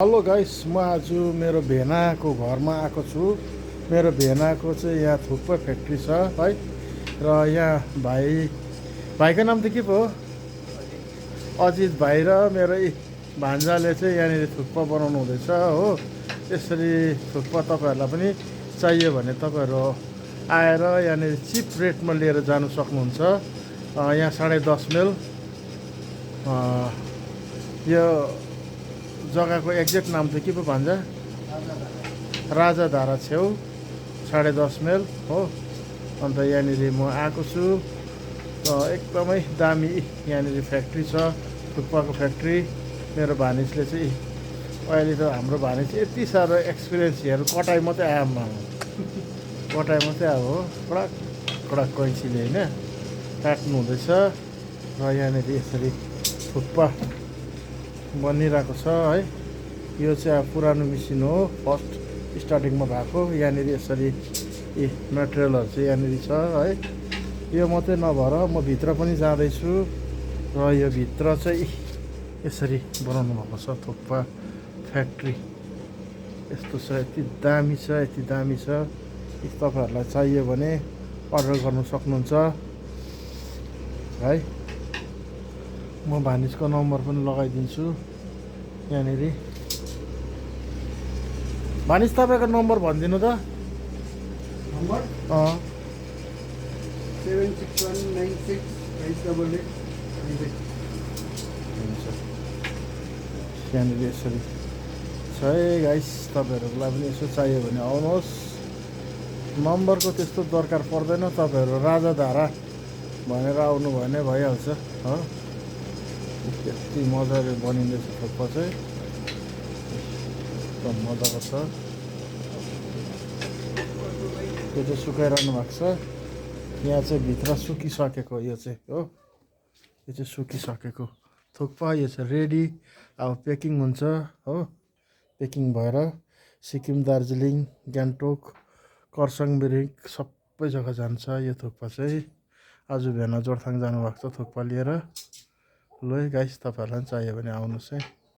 Hello guys, म आज मेरो भेनाको घरमा आएको छु। मेरो भेनाको चाहिँ यहाँ थुक्पा फ्याक्ट्री छ है। र यहाँ भाइको नाम त के पो हो? अजित भाइ र मेरो भान्जाले चाहिँ यहाँनिर थुक्पा बनाउनु हुँदैछ हो। यसरी थुक्पा तपाईँहरूलाई पनि चाहियो भने तपाईँहरू आएर यहाँनिर चिप रेटमा लिएर जानु सक्नुहुन्छ। यहाँ 10.5 माइल यो जग्गाको एक्ज्याक्ट नाम चाहिँ के पो भन्छ? राजाधारा छेउ 10.5 माइल हो। अन्त यहाँनिर म आएको छु। एकदमै दामी यहाँनिर फ्याक्ट्री छ, थुक्पाको फ्याक्ट्री। मेरो भानिजले चाहिँ अहिले त हाम्रो भानिज यति साह्रो एक्सपिरियन्स हेर्नु, कटाइ मात्रै आयो कटाइ मात्रै अब हो। कडक कडक कैँचीले होइन काट्नु हुँदैछ। र यहाँनिर यसरी थुक्पा बनिरहेको छ है। यो चाहिँ अब पुरानो मेसिन हो, फर्स्ट स्टार्टिङमा भएको। यहाँनिर यसरी मेटेरियलहरू चाहिँ यहाँनिर छ है। यो मात्रै नभएर म भित्र पनि जाँदैछु र यो भित्र चाहिँ यसरी बनाउनु भएको छ थुक्पा फ्याक्ट्री। यस्तो छ, यति दामी छ, यति दामी छ। तपाईँहरूलाई चाहियो भने अर्डर गर्नु सक्नुहुन्छ है। म भानिजको नम्बर पनि लगाइदिन्छु यहाँनिर। भानिज तपाईँको नम्बर भनिदिनु त। नम्बर 761965888। यहाँनिर यसरी छ है गाइस। तपाईँहरूलाई पनि यसो चाहियो भने आउनुहोस्। नम्बरको त्यस्तो दरकार पर्दैन, तपाईँहरू राजाधारा भनेर आउनु भने भइहाल्छ हो। यति मजाले बनिँदैछ थुक्पा चाहिँ, एकदम मजाको छ। यो चाहिँ सुकाइरहनु भएको छ। यहाँ चाहिँ भित्र सुकिसकेको यो चाहिँ हो। यो चाहिँ सुकिसकेको थुक्पा। यो चाहिँ रेडी, अब पेकिङ हुन्छ हो। पेकिङ भएर सिक्किम, दार्जिलिङ, गान्तोक, खरसाङ, मिरिक सबै जग्गा जान्छ यो थुक्पा चाहिँ। आज भेना जोरथाङ जानुभएको छ थुक्पा लिएर। ल गाइस, तपाईँहरूलाई पनि चाहियो भने आउनुहोस् है।